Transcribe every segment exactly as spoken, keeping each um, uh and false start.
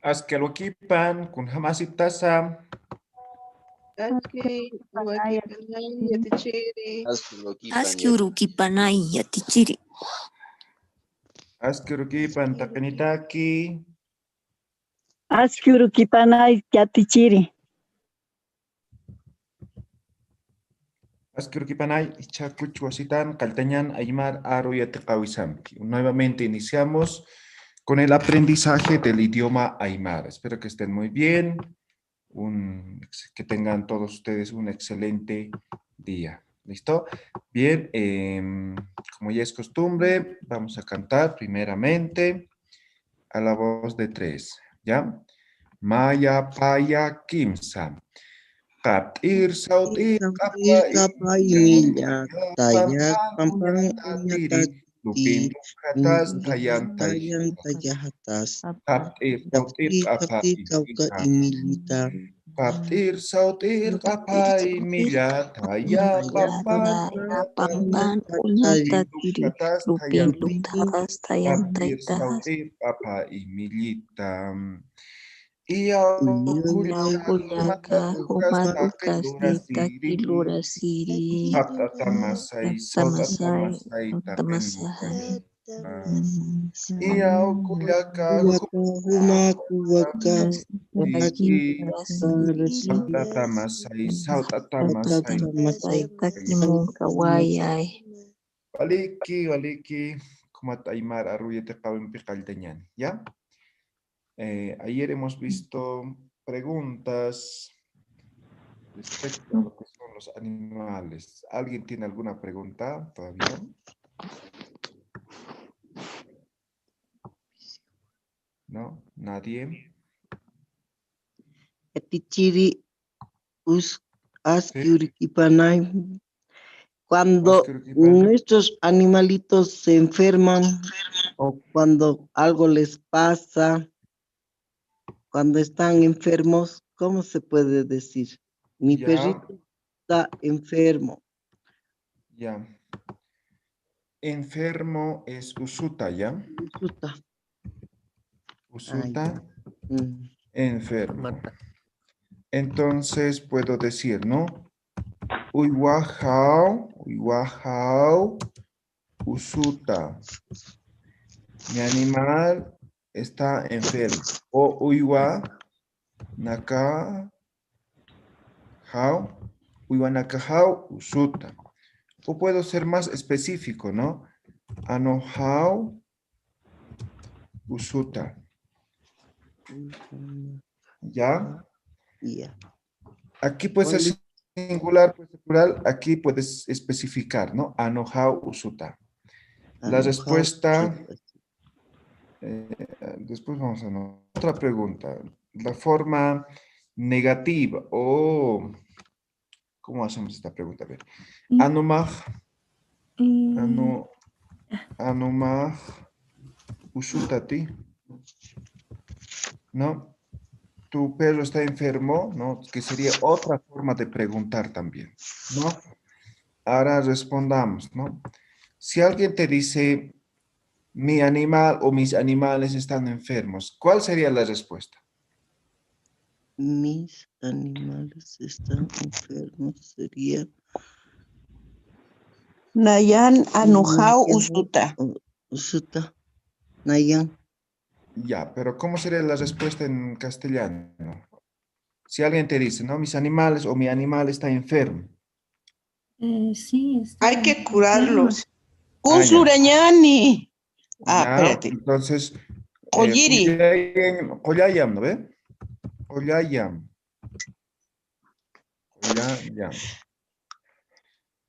Aski alwakipan, kunjamasiptasa. Aski alwakipanay yatichiri. Aski alwakipan. Aski urukipanay yatichiri. Aski urukipan taqinitaki. Aski urukipanay yatichiri. Aski urukipanay, ichhakuch wasitan, qalltañan aymar aru yatiqawisampi. Nuevamente iniciamos con el aprendizaje del idioma aymara. Espero que estén muy bien. Un, que tengan todos ustedes un excelente día. ¿Listo? Bien, em, como ya es costumbre, vamos a cantar primeramente a la voz de tres, ¿ya? Maya, paya, kimsa. Qapt'ir, sawt'ir, q'apa, imilla, taya, pampan, uñatati, lupin, lupjatas, tayan, tayajatas. Qapt'ir, sawt'ir, q'apa, imillita. Qapt'ir, sawt'ir, q'apa, imilla, taya, pampan, uñatati, lupin, lupjatas, tayan, tayajatas. Qapt'ir, sawt'ir, q'apa, imillita. Iya ukullaka, jumat ukasti, taqi lurasiri. Sapt'atamasay, sapt'atamasay, sapt'atamasay. Iya ukullaka, jumat ukasti, taqi lurasiri. Sapt'atamasay, sapt'atamasay. Taqi munkawayay. Waliki, waliki, jumat aymar aru yatiqawimpi qalltañan, ¿ya? Eh, ayer hemos visto preguntas respecto a lo que son los animales. ¿Alguien tiene alguna pregunta todavía? ¿No? ¿Nadie? Yatichiri, us-, aski urukipanay. Cuando nuestros animalitos se enferman o cuando algo les pasa, cuando están enfermos, ¿cómo se puede decir? Mi perrito está enfermo. Ya. Enfermo es usuta, ¿ya? Usuta. Usuta. Enfermo. Entonces puedo decir, ¿no? Uywajaw, uywajaw, usuta. Mi animal está enfermo. O uywa, naka, jaw, uywa naka jaw, usuta. O puedo ser más específico, ¿no? Ano jaw, usuta. ¿Ya? Ya. Aquí puede ser singular, puede ser plural, aquí puedes especificar, ¿no? Ano jaw usuta. La respuesta, eh, después vamos a otra pregunta. La forma negativa o, ¿cómo hacemos esta pregunta? A ver. Anumaj, ano, anumaj usutati. ¿No? Tu perro está enfermo, ¿no? Que sería otra forma de preguntar también, ¿no? Ahora respondamos, ¿no? Si alguien te dice, mi animal o mis animales están enfermos, ¿cuál sería la respuesta? Mis animales están enfermos, sería. Nayan anujaw usuta. Usuta. Nayan. Ya, pero ¿cómo sería la respuesta en castellano? Si alguien te dice, no, mis animales o mi animal está enfermo. Eh, sí, está enfermo. Hay que curarlos. Ah, ya. Kunsurañani. Ah, ya, espérate. Entonces, eh, qullayam, ¿no ve? Qullayam. Qullayam.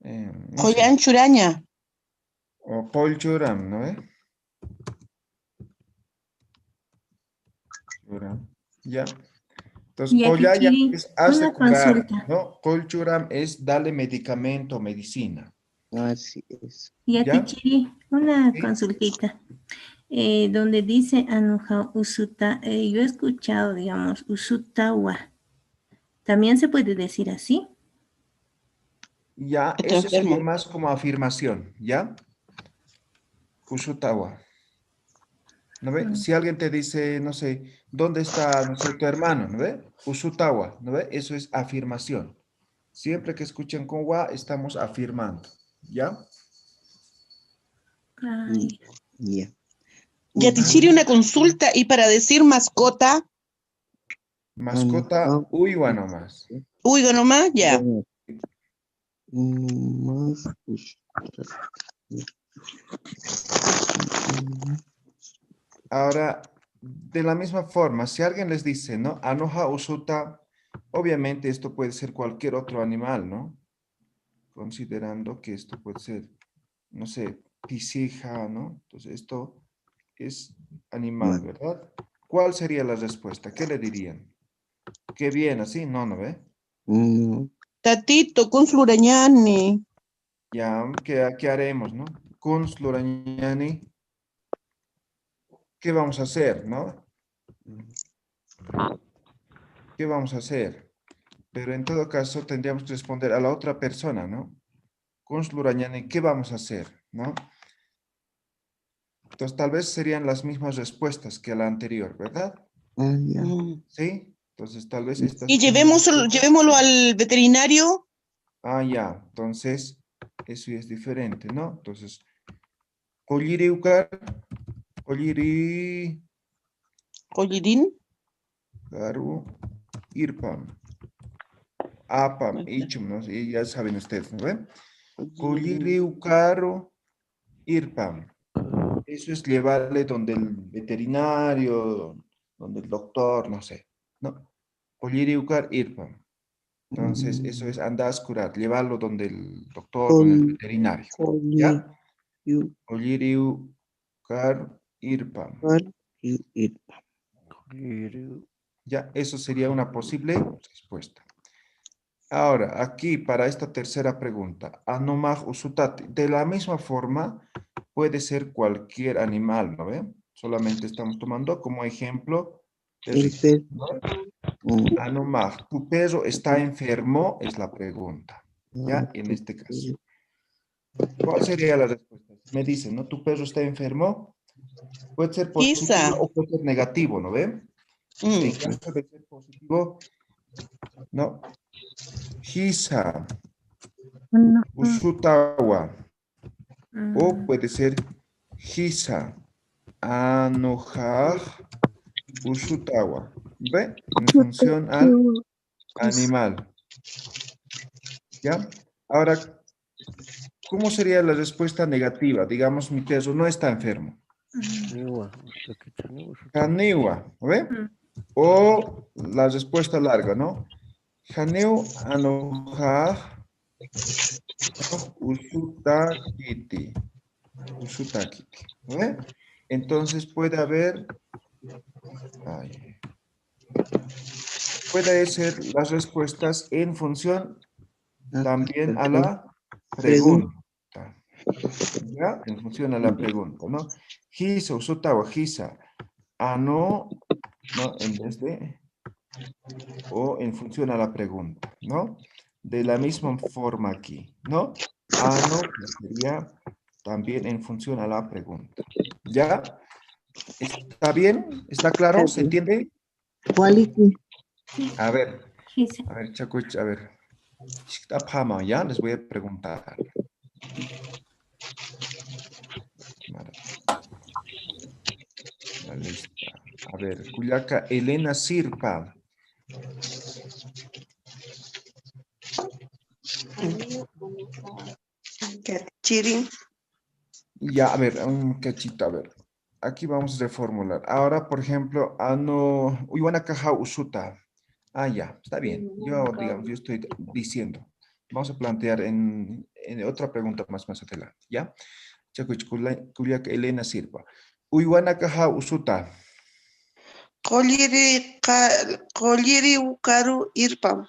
Eh, no sé. Qullan churaña. O qull churam, ¿no ve? Churam. Ya. Entonces, quullayam es hace curar, ¿no? Qull churam es darle medicamento, medicina. Así es. Ya, teacher, una consultita. Eh, donde dice anujaw usuta, eh, yo he escuchado, digamos, usutawa. También se puede decir así. Ya, eso sería más como afirmación, ¿ya? Usutawa. ¿No ve? Si alguien te dice, no sé, ¿dónde está, no sé, tu hermano? ¿No ve? Usutawa, ¿no ve? Eso es afirmación. Siempre que escuchan con wa, estamos afirmando. ¿Ya? Ay. Ya. Yatichiri, una consulta, y para decir mascota, Mascota, uywa nomás. uywa nomás, ya. No más. Ahora, de la misma forma, si alguien les dice, ¿no? Anoja usuta, obviamente esto puede ser cualquier otro animal, ¿no? Considerando que esto puede ser, no sé, pisija, ¿no? Entonces, esto es animal, ¿verdad? ¿Cuál sería la respuesta? ¿Qué le dirían? Qué bien, así, no, ¿no ve? No. Tatito, kunsa lurañani. Ya, ¿qué, qué haremos, no? Kunsa lurañani. ¿Qué vamos a hacer, no? ¿Qué vamos a hacer? Pero en todo caso tendríamos que responder a la otra persona, ¿no? Kunsa lurañani, ¿qué vamos a hacer, no? Entonces tal vez serían las mismas respuestas que la anterior, ¿verdad? Ah, ya. Mm. ¿Sí? Entonces tal vez estas... Y llevémoslo, llevémoslo al veterinario. Ah, ya. Entonces, eso ya es diferente, ¿no? Entonces, qulliri ukar, qulliri Qullirin. ukaru irpam. Apam, ichum, ¿no? Y ya saben ustedes, ¿no ve? Qulliri ukaru irpam. Eso es llevarle donde el veterinario, donde el doctor, no sé, ¿no? Qulliri ukar irpam. Entonces, eso es andar a curar, llevarlo donde el doctor, donde el veterinario. ¿Ya? Qulliri ukar irpam. Ya, eso sería una posible respuesta. Ahora, aquí para esta tercera pregunta, anomaj usutati. De la misma forma, puede ser cualquier animal, ¿no ve? Solamente estamos tomando como ejemplo perritos, ¿no? Anomaj, ¿tu perro está enfermo? Es la pregunta. ¿Ya? En este caso. ¿Cuál sería la respuesta? Me dicen, ¿no? ¿Tu perro está enfermo? Puede ser positivo o puede ser negativo, ¿no ve? En caso de ser positivo, ¿no? Jisa, usutawa. O puede ser jisa, anojaj, usutawa. ¿Ve? En función al animal. ¿Ya? Ahora, ¿cómo sería la respuesta negativa? Digamos, mi perro no está enfermo. Janiwa, ¿ve? O la respuesta larga, ¿no? Janiw anojaj usutakiti. Usutakiti. ¿Ve? Entonces puede haber, ay, puede ser las respuestas en función también a la pregunta. ¿Ya? En función a la pregunta, ¿no? Jisa, usutawa, jisa. Ano, ¿no? En vez de, o en función a la pregunta, ¿no? De la misma forma aquí, ¿no? Ano, que sería también en función a la pregunta. ¿Ya? ¿Está bien? ¿Está claro? ¿Se entiende? Quality. A ver, Jisa. a ver, Chakuch, a ver. Chiktapama, ya les voy a preguntar. Mara-, la lista. A ver, kullaka Elena Sirpa. Katichiri. Ya, a ver, un cachito, a ver. Aquí vamos a reformular. Ahora, por ejemplo, ano, uywanakaja usuta. Ah, ya, está bien. Yo, digamos, yo estoy diciendo. Vamos a plantear en, en otra pregunta más, más adelante, ¿ya? Chakuch, kulla-, kullaka Elena Sirpa. Uywanakaja usuta. Qulliri qa-, qulliri ukaru irpam.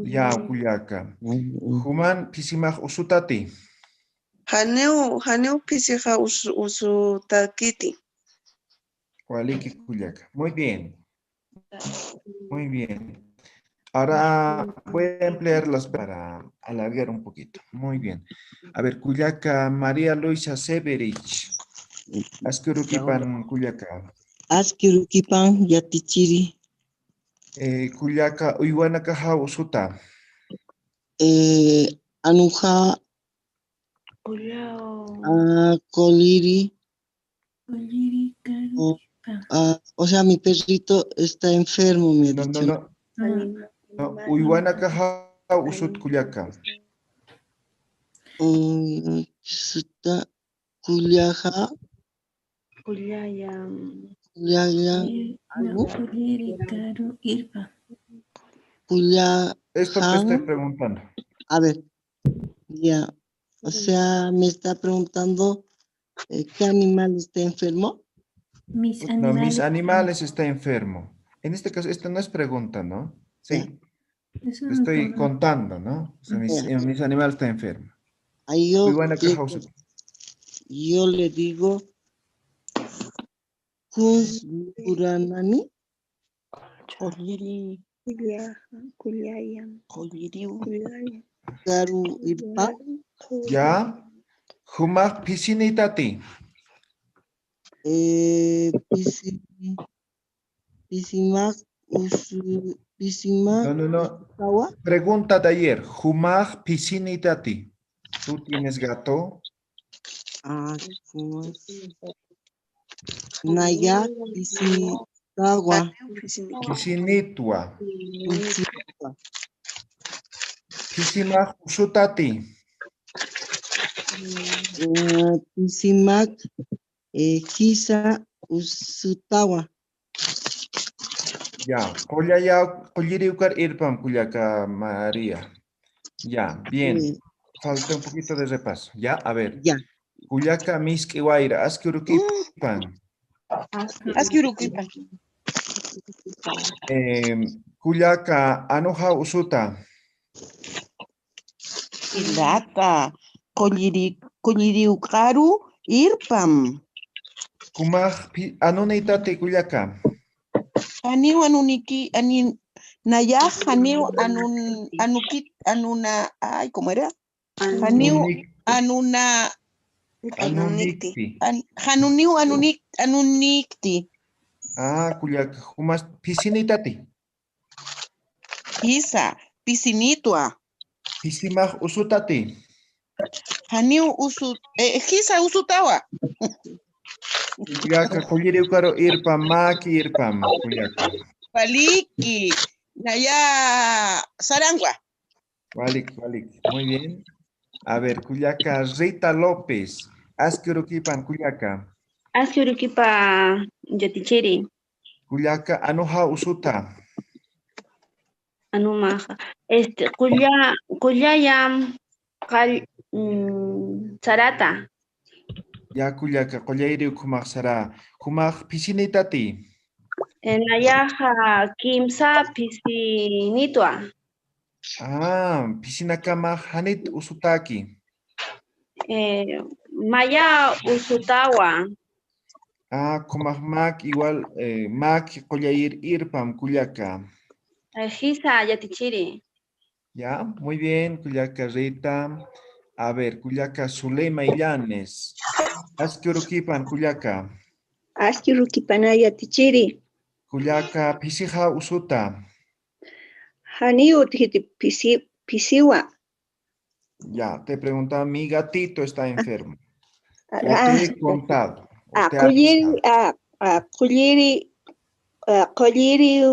Ya, kullaka. Juman pisimax usutati. Janiw, janiw pisixa us-, usutakiti. Waliki kullaka. Muy bien. Muy bien. Ahora voy a emplearlas para alargar un poquito. Muy bien. A ver, kullaka María Luisa Severich. Aski urukipan kullaka. Aski urukipan yatichiri. Eh, kullaka uywanakaxa usuta. Eh, anuxa, ah, kolliri. Kolliri karu. O, ah, o sea, mi perrito está enfermo, me ha dicho. No, no, no. No, uywanakaxa usut kullaka. Mm, usuta kullaxa. Kullaya. Kullaya. Kulliri karu irpa. Kulla. Esto que estoy preguntando. A ver, ya. O sea, me está preguntando, eh, ¿qué animal está enfermo? Mis animales. No, mis animales está enfermo. En este caso, esto no es pregunta, ¿no? Sí. Ya. Estoy contando, ¿no? O sea, mis, eh, mis animales están enfermos. Ahí yo, yo le digo, Kuns Uranani. Kulliri. Kulla-, kullayan. Kulliriw. Kullayan. Karu irpa. Ya. Jumax phisini tati. Eh, pisi-, pisimax usu-, pisimax. No, no, no. Tawa. Pregunta de ayer. Jumax phisini tati. ¿Tú tienes gato? Ah, jumax. Nayax phisitawa. Phisinitwa. Phisitwa. Phisimax usutati. Eh, phisimax, eh, jisa usutawa. Ya, kullaya, kulliri ukar irpam kullaka María. Ya, bien. Sí. Falta un poquito de repaso. Ya, a ver. Ya. Kullaka Misk'i Wayra, aski urukipan. Aski urukipan. Em, kullaka anuxa usuta. Ilata, kulliri, kulliri ukaru irpam. Jumax phi-, anunitati kullaka. Janiw anuniki, ani, nayax janiw anun-, anukit, anuna, ay, ¿cómo era? Janiw anuna-, anunïkti. An-, januniw anunïk-, anunïkti. Ah, kullaka, jumax phisini tati. Jisa, phisinitwa. Phisimax usutati. Janiw usu-, eh, jisa usutawa. Kullaka, kulliri ukaru irpam, maki irpam, kullaka. Waliki, naya sarangwa. Walik, walik. Muy bien. A ver, kullaka Rita López. Aski urukipan kullaka. Aski urukipa yatichiri. Kullaka anuxa usuta. Anumaxa. Este, kulla-, kullayam qall-, mm, sarata. Ya kullaka, qullayri ukhumax sara. Jumax phisinitati. Eh, nayaxa kimsa phisinitwa. Ah, phisinakamax janit usutaki. Eh, maya usutawa. Ah, jumax mak igual, eh, mak qullayir irpam kullaka. Eh, jisa yatichiri. Ya, muy bien, kullaka Rita. A ver, kullaka Zulema Illanes. Aski urukipan, kullaka. Aski urukipana yatichiri. Kullaka, phisixa usuta. Janiw utjiti phisi-, phisiwa. Ya, te preguntaba, mi gatito está enfermo. Ah, o te he contado, o te he avisado. Ah, ah, qulliri, ah, qulliri,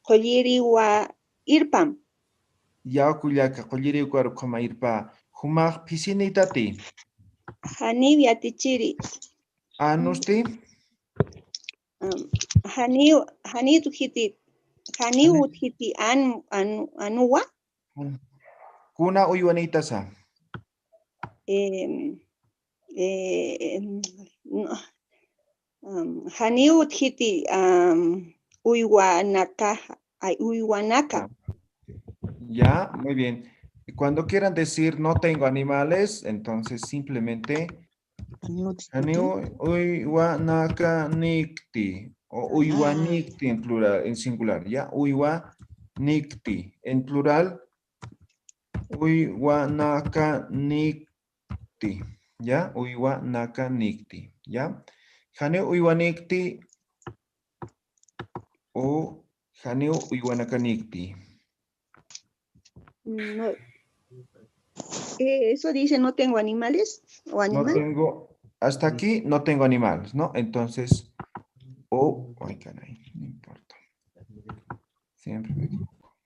qulliriwa irpam. Ya, kullaka, qulliri ukar ukhama irpa. Jumax phisinitati. Janiw yatichiri. Anusti. Um, janiw, janiw utjiti, janiw utjiti an, an, anuwa. Kuna uywanitasa. Em, em, no, um, janiw utjiti, um, uywanaka, ay, uywanaka. Ya, muy bien. Cuando quieran decir no tengo animales, entonces simplemente Janiw uy-, uywanakanïkti, o uywanïkti en plural, en singular, ¿ya? Uywanïkti, en plural, uywanakanïkti, ¿ya? Uywanakanïkti, ¿ya? Janiw uywanikti o janiw uywanakanïkti. No. Eh, eso dice, no tengo animales o No animal. Tengo, hasta aquí no tengo animales, ¿no? Entonces, o, ay, caray, no importa. Siempre me equivoco.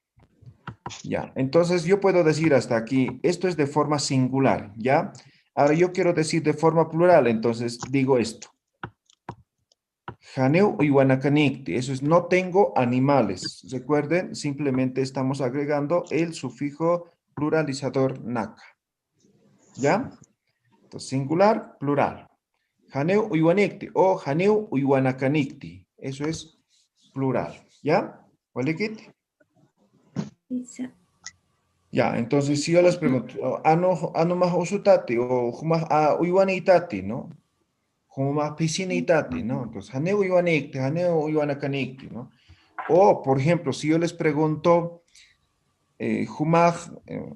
Ya, entonces yo puedo decir hasta aquí, esto es de forma singular, ¿ya? Ahora yo quiero decir de forma plural, entonces digo esto. Janiw uywanakanïkti, eso es, no tengo animales. Recuerden, simplemente estamos agregando el sufijo pluralizador naka. ¿Ya? Entonces, singular, plural. Janiw uywanikti o janiw uywanakanïkti. Eso es plural. ¿Ya? ¿Walikiti? Isa. Ya, entonces si yo les pregunto, "Oh, anu, anu max usutati o jumax, ah, uywanïtati", ¿no? Jumax phisinïtati, ¿no? Entonces, janiw uywanikti, janiw uywanakanïkti, ¿no? O, por ejemplo, si yo les pregunto, eh, jumax, eh,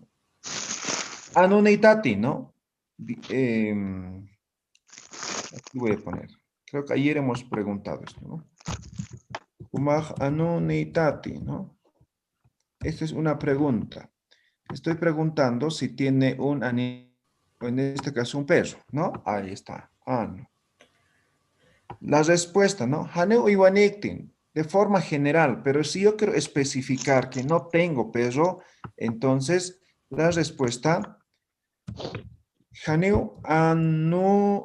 anunïtati, ¿no? Di- em, aquí voy a poner. Creo que ayer hemos preguntado esto, ¿no? Jumax anunïtati, ¿no? Esta es una pregunta. Estoy preguntando si tiene un ani-, en este caso un perro, ¿no? Ahí está. Ah, no. La respuesta, ¿no? Janiw uywanikti, de forma general, pero si yo quiero especificar que no tengo perro, entonces la respuesta, janiw anunïkti.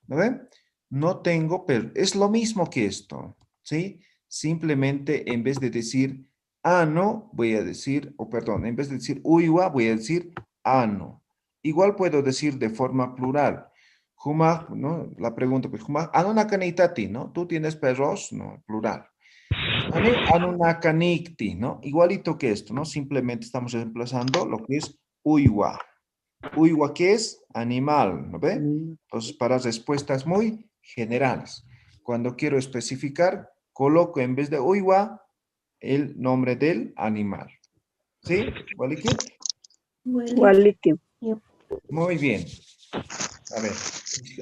¿No ven? No tengo perro. Es lo mismo que esto, ¿sí? Simplemente en vez de decir anu, voy a decir, o perdón, en vez de decir uywa, voy a decir anu. Igual puedo decir de forma plural. Jumax, ¿no? La pregunta, pues, jumax anunakanïtati, ¿no? ¿Tú tienes perros? No, plural. Janiw anunakanïkti, ¿no? Igualito que esto, ¿no? Simplemente estamos reemplazando lo que es uywa. Uywa, ¿qué es? Animal, ¿no ve? Entonces, para respuestas muy generales. Cuando quiero especificar, coloco en vez de uywa el nombre del animal. ¿Sí? ¿Waliki? Waliki. Muy bien. A ver,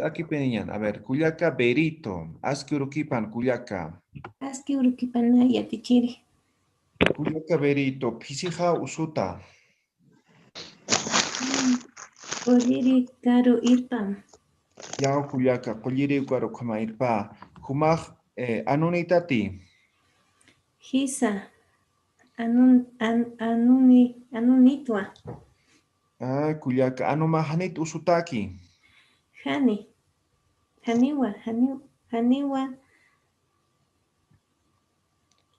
aquí peñan. A ver, kullaka Berito. Aski urukipan, kullaka. Aski urukipan, yatichiri. Kullaka Berito, phisixa usuta. Qulliri karu irpam. Yaw kullaka, qulliri karu ukhama irpa. Jumax, eh, anunïtati. Jisa, anun, an, anuni, anunïtwa. Ay, kullaka, anumax janit usutaki. Jani. Janiwa, jani, janiwa.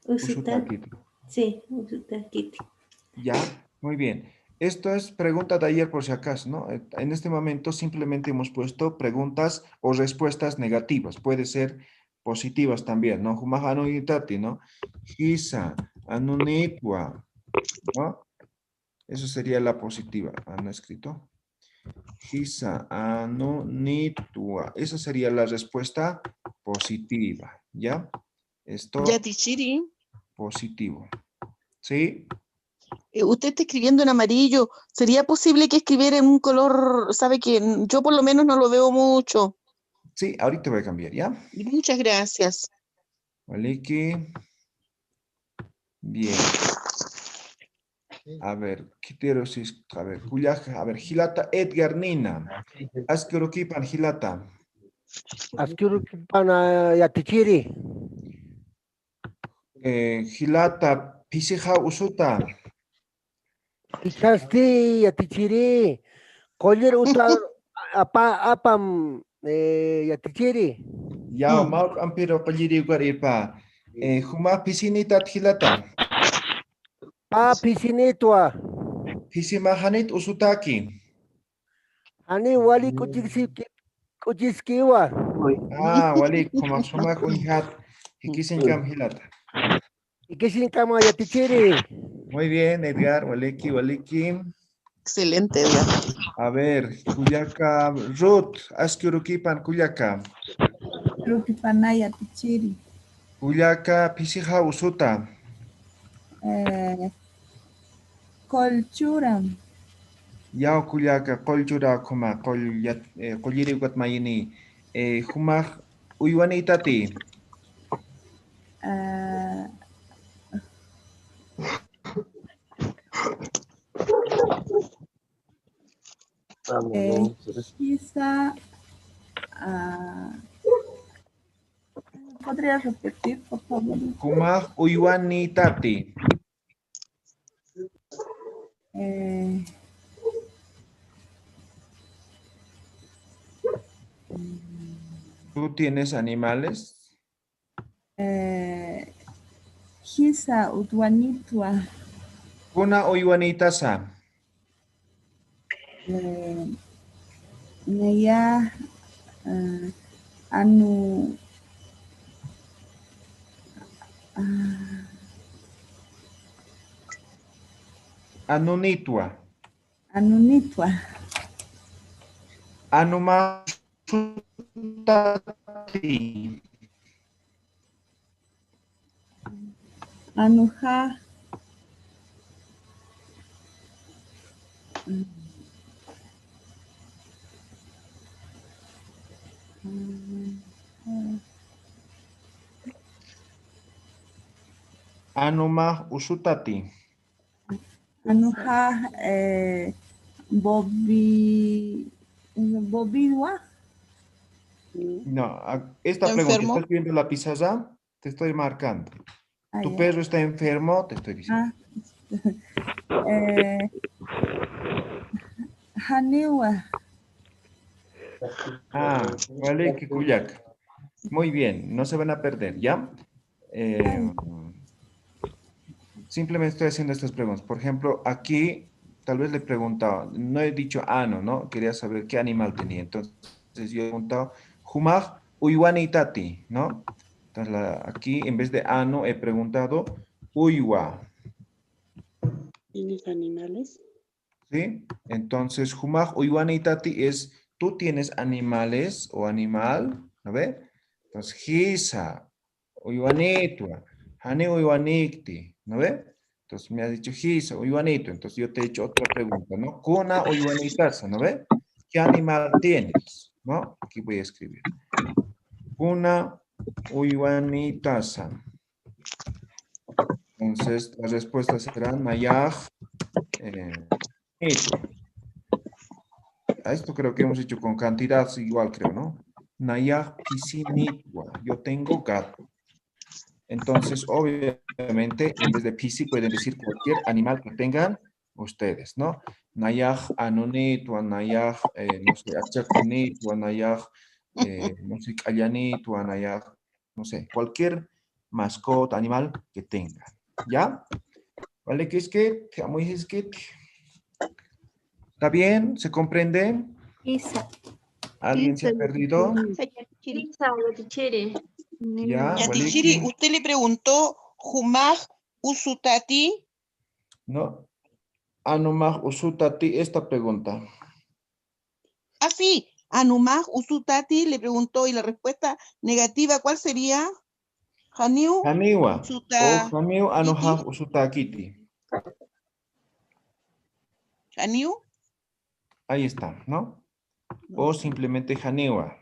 Usuta-, usutakiti. Sí, usutakiti. Ya, muy bien. Esto es pregunta de ayer por si acaso, ¿no? Eh, en este momento simplemente hemos puesto preguntas o respuestas negativas. Puede ser positivas también, ¿no? Jumax anunïtati, ¿no? Jisa, anunïtwa, ¿no? Eso sería la positiva. Ah, no escrito. Jisa, anunïtwa. Esa sería la respuesta positiva, ¿ya? Esto Yatichiri. Positivo. ¿Sí? Eh, usted está escribiendo en amarillo. ¿Sería posible que escribiera en un color, sabe que yo por lo menos no lo veo mucho? Sí, ahorita voy a cambiar, ¿ya? Muchas gracias. Waliki. Bien. A ver, ¿qué quiero decir? A ver, kullaka, a ver, jilata Edgar Nina. Aski urukipan, jilata. Aski urukipan, ah, yatichiri. Eh, jilata, phisixa usuta. Phichasti, yatichiri. Qullir uta apa, apam, eh, yatichiri. Ya, hmm, mä juk'ampiru qulliri ukar irpa. Eh, jumax phisinïtat jilata. Pä phisinïtwa. Phisimax janit usutaki. Janiw wali k'uchisi-, k'uchiskiwa. Ah, walik, jumax sumak uñjat, jikisiñkam jilata. Jikisiñkama yatichiri. Muy bien, Edgar, waliki, waliki. Excelente, Edgar. A ver, kullaka Ruth, aski urukipan kullaka. Urukipanay yatichiri. Kullaka phisixa usuta. Eh, qullchuram. Yaw kullaka, qullchura ukhama, qull-, yat-, eh, qulliri ukat mayini. eh, jumax uywanïtati. Ah, eh, jisa, ah, ¿podría repetir, por favor? Jumax uywanïtati. Eh, ¿Tú tienes animales? Eh, jisa uywanïtwa. ¿Kuna uywanïtasa? Eh, naya, eh, anu, ah, anunïtwa. Anunïtwa. Anumax usutati. Anuxa. Anumax usutati. Anuxa, eh, bobi-, bobiwa. No, a-, esta pregunta, ¿enfermo? ¿Estás viendo la pizarra? Te estoy marcando. Ah, ¿tu ya. perro está enfermo? Te estoy diciendo. Ah. Eh, janiwa. Ah, waliki kullaka. Muy bien, no se van a perder, ¿ya? Eh, simplemente estoy haciendo estas preguntas. Por ejemplo, aquí tal vez le preguntaba, no he dicho ano, ¿no? Quería saber qué animal tenía. Entonces yo he preguntado, jumax uywanïtati, ¿no? Entonces la- aquí en vez de ano he preguntado uywa. ¿Tienes animales? ¿Sí? Entonces, jumax uywanïtati es, ¿tú tienes animales o animal? ¿No ve? Entonces, jisa uywanïtwa, janiw uywanïkti, ¿no ve? Entonces, me has dicho, jisa uywanïtwa. Entonces, yo te he hecho otra pregunta, ¿no? ¿Kuna uywanïtasa? ¿No ve? ¿Qué animal tienes? ¿No? Aquí voy a escribir. ¿Kuna uywanïtasa? Entonces, la respuesta será nayax, eh, a esto creo que hemos hecho con cantidad igual, creo, ¿no? Nayax pisinïtwa. Yo tengo gato. Entonces, obviamente, en vez de pisi pueden decir cualquier animal que tengan ustedes, ¿no? Nayax anunïtwa, nayax, eh, no sé, achakunïtwa, nayax, eh, no sé, k'allanïtwa, nayax, no sé, cualquier mascota, animal que tengan. ¿Ya? ¿Vale? ¿Qué es que? ¿Qué es que? ¿Está bien? ¿Se comprende? Isa. ¿Alguien se ha perdido? Isa, yatichiri. Ya, yatichiri, usted le preguntó, ¿jumax usutati? No. Anumax usutati esta pregunta. Ah, sí. Anumax usutati le preguntó y la respuesta negativa, ¿cuál sería? Janiw. Janiwa. Usuta-, o janiw anujax usutakiti. Janiw. Ahí está, ¿no? O simplemente janiwa.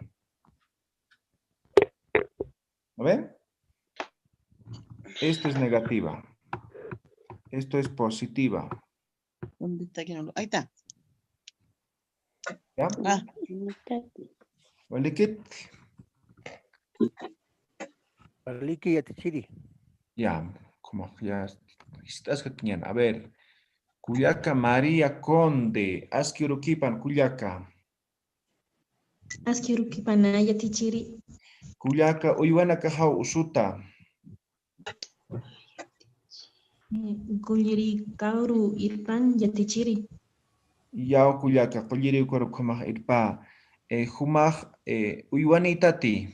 ¿Lo ven? Esto es negativa. Esto es positiva. ¿Dónde está que no lo? Ahí está. ¿Ya? Ah. Walikit. Waliki yatichiri. Ya, como ya estás aquí. A ver, kullaka María Conde, aski urukipan kullaka. Aski urukipan yatichiri. Kullaka uywanakaxaw usuta. Eh, kullirïkaru irpan yatichiri. Yaw kullaka, kullirïkaru jumax irpa. Eh, jumax, eh, uywanïtati.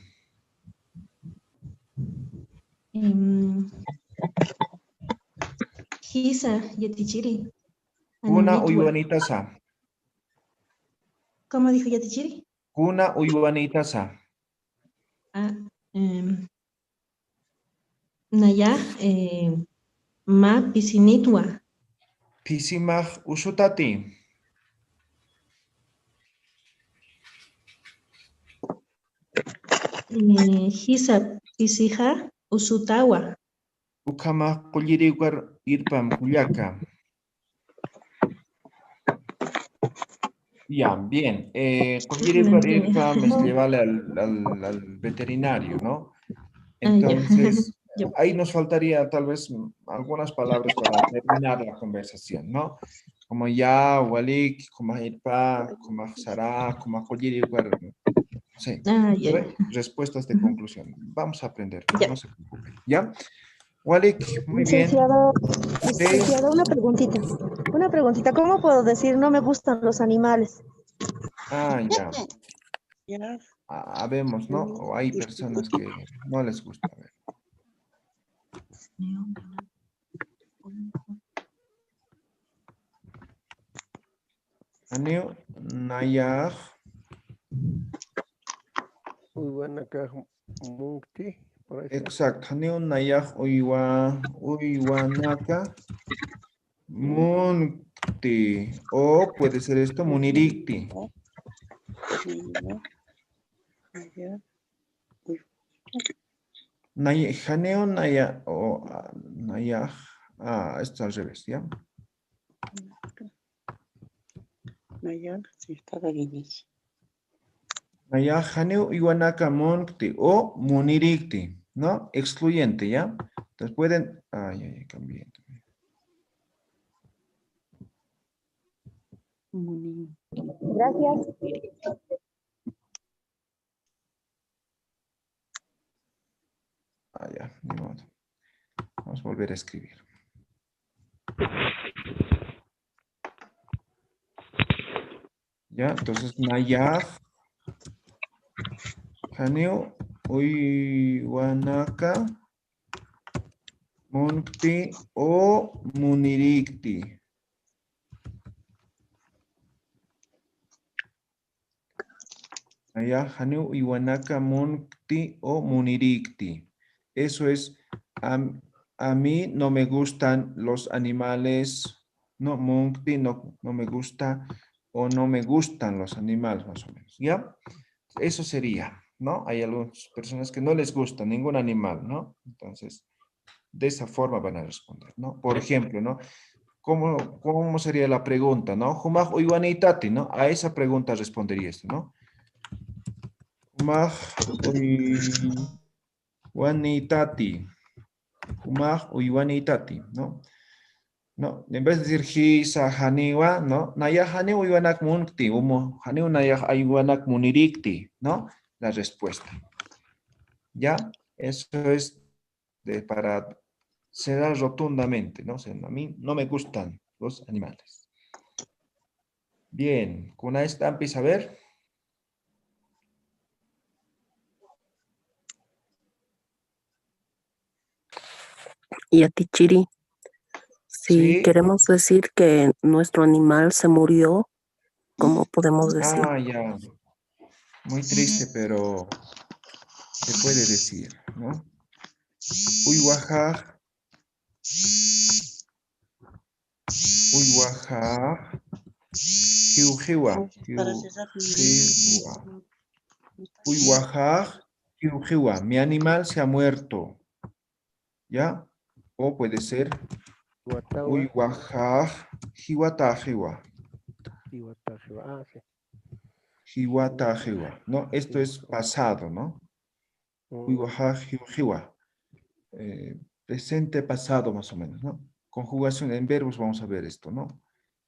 Em, jisa yatichiri. Kuna uywanïtasa. ¿Cómo dijo yatichiri? Kuna uywanïtasa. Ah, em, nayax, eh, mä pisinïtwa. Pisimax usutati. Eh, jisa pisixa usutawa. Ukhama qulliriwkar irpam kullaka. Ya, bien. Eh, qulliriwkar irpam es llevarle al, al, al veterinario, ¿no? Ah, ya. Entonces, ya, ahí nos faltaría tal vez algunas palabras para terminar la conversación, ¿no? Como ya, walik, como irpa, como sara, como qulliriwkar. Sí. Ah, ya, ¿no ve? Ya. Respuestas de conclusión. Vamos a aprender, ya, no se preocupen. ¿Ya? Walik, muy bien. Licenciado, sí, licenciado, una preguntita. Una preguntita. ¿Cómo puedo decir no me gustan los animales? Ah, ya. Ya. Ah, habemos, ¿no? O hay personas que no les gusta. A ver. Janiw nayax. Uywanakax munkti, por ahí está. Exacto. Janiw nayax uywa, uywanaka munkti. O puede ser esto, munirikti. Uywa, nayax. Nay-, janiw naya-, o, ah, nayax. Ah, esto al revés, ¿ya? Nayax, sí, está al revés. Nayax janiw uywanaka munkti o munirikti, ¿no? Excluyente, ¿ya? Entonces pueden, ay, ay, ay, cambié. Gracias. Ah, ya, ni modo. Vamos a volver a escribir. Ya, entonces, nayax janiw uywanaka munkti o munirikti. Nayax janiw uywanaka munkti o munirikti. Eso es, a, a mí no me gustan los animales, no, munkti no, no me gusta o no me gustan los animales, más o menos, ¿ya? Eso sería, ¿no? Hay algunas personas que no les gusta ningún animal, ¿no? Entonces, de esa forma van a responder, ¿no? Por ejemplo, ¿no? ¿Cómo, cómo sería la pregunta, ¿no? Jumax uywanïtati, ¿no? A esa pregunta respondería esto, ¿no? Jumax uywanïtati. Jumax uywanïtati, ¿no? ¿No? En vez de decir jisa, janiwa, ¿no? Nayax janiw uywanak munkti, o janiw nayax uywanak munirikti, ¿no? La respuesta. ¿Ya? Eso es de, para cerrar rotundamente, ¿no? O sea, a mí no me gustan los animales. Bien, kunaystampis, a ver. Yatichiri, si, sí, queremos decir que nuestro animal se murió, ¿cómo podemos decir? Ah, ya. Muy triste, pero se puede decir, ¿no? Uywaxax, uywaxax jiwjiwa, jiwjiwa. Uywaxax jiwjiwa. Mi animal se ha muerto. ¿Ya? O puede ser, jiwatawa, uywaxax jiwataxiwa. Jiwataxiwa, ah, sí. Jiwataxiwa, ¿no? Esto es pasado, ¿no? Mm. Uywaxax jiwjiwa. Eh, presente pasado, más o menos, ¿no? Conjugación en verbos, vamos a ver esto, ¿no?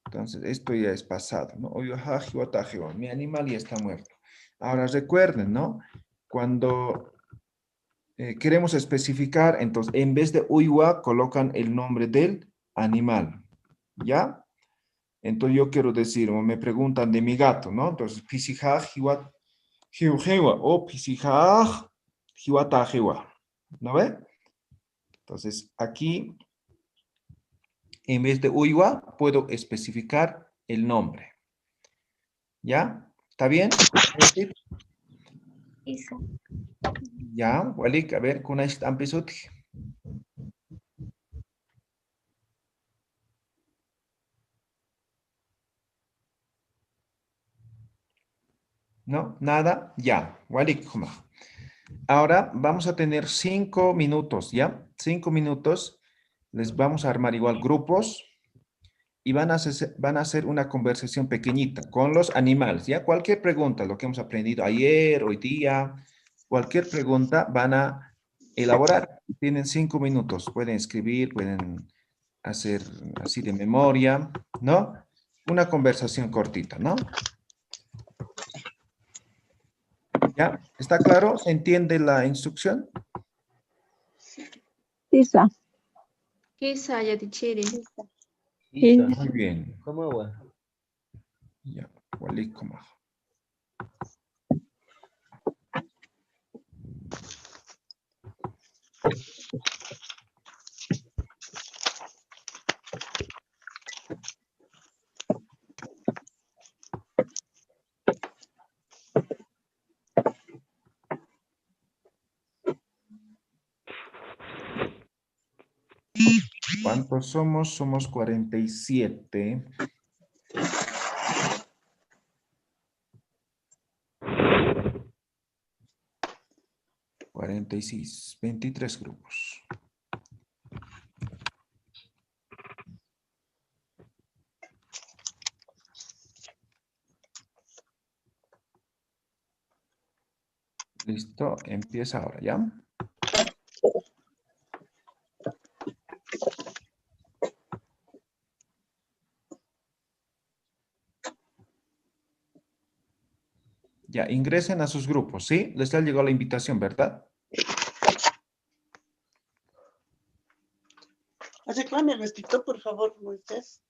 Entonces, esto ya es pasado, ¿no? Uywaxax jiwataxiwa. Mi animal ya está muerto. Ahora recuerden, ¿no? Cuando eh, queremos especificar, entonces, en vez de uywa, colocan el nombre del animal. ¿Ya? Entonces, yo quiero decir, o me preguntan de mi gato, ¿no? Entonces, phisixax jiwat, jiwjiwa, o phisixax jiwataxiwa. ¿No ve? Entonces, aquí, en vez de uywa, puedo especificar el nombre. ¿Ya? ¿Está bien? Eso. Ya, walik, a ver, kunaystampis utji. ¿No? Nada, ya. Walik, jumax. Ahora vamos a tener cinco minutos, ¿ya? Cinco minutos. Les vamos a armar igual grupos y van a hacer, van a hacer una conversación pequeñita con los animales, ¿ya? Cualquier pregunta, lo que hemos aprendido ayer, hoy día, cualquier pregunta van a elaborar. Tienen cinco minutos. Pueden escribir, pueden hacer así de memoria, ¿no? Una conversación cortita, ¿no? ¿Ya? ¿Está claro? ¿Se entiende la instrucción? Sisa. Sisa, yatichiri. Sisa. Muy bien. ¿Cómo va? Ya, walik ukhamax. ¿Cuántos somos? Somos cuarenta y siete. Cuarenta y seis, veintitrés grupos. Listo, empieza ahora, ¿ya? Ya, ingresen a sus grupos, ¿sí? Les ha llegado la invitación, ¿verdad? Reclame respeto, por favor, Moisés.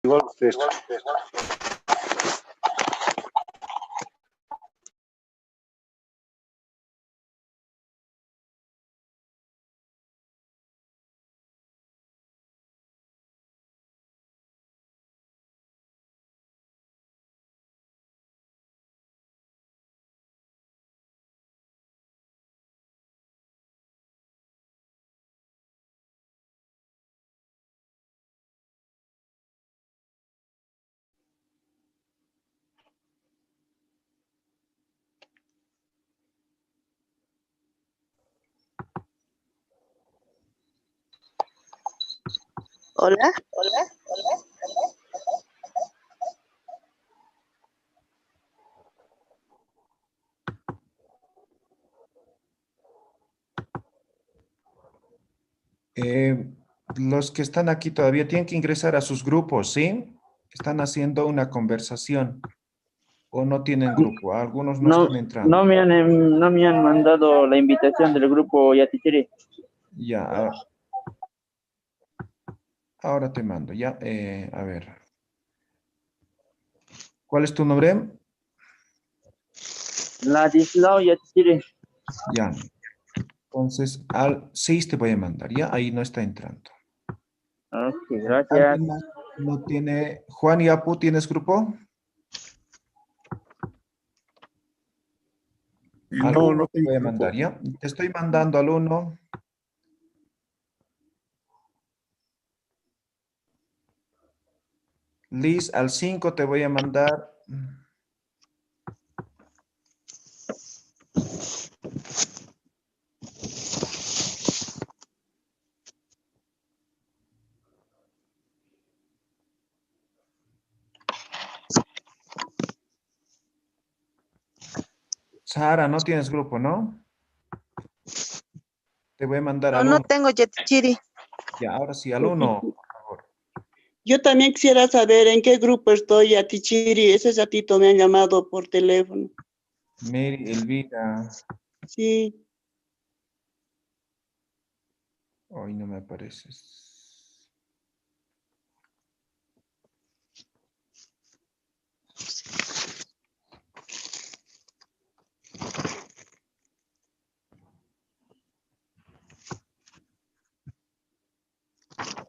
Igual ustedes. Hola, hola, hola. Eh, los que están aquí todavía tienen que ingresar a sus grupos, ¿sí? Están haciendo una conversación. ¿O no tienen grupo? Algunos no están entrando. No me han, em, no me han mandado la invitación del grupo Yatichiri. Ya, ah, ahora te mando, ya. Eh, a ver. ¿Cuál es tu nombre? Ladislao Yatichiri. Ya. Entonces, al seis te voy a mandar, ¿ya? Ahí no está entrando. Ok, gracias. ¿Alguien más no tiene? Juan y Apu, ¿tienes grupo? No, no te voy a mandar, ¿ya? Te estoy mandando al uno. Liz, al cinco te voy a mandar. Sara, no tienes grupo, ¿no? Te voy a mandar al uno. No, no tengo, Yatichiri. Ya, ahora sí, al uno, por favor. Yo también quisiera saber en qué grupo estoy, Yatichiri. Ese ratito me han llamado por teléfono. Mary Elvira. Sí. Hoy no me apareces.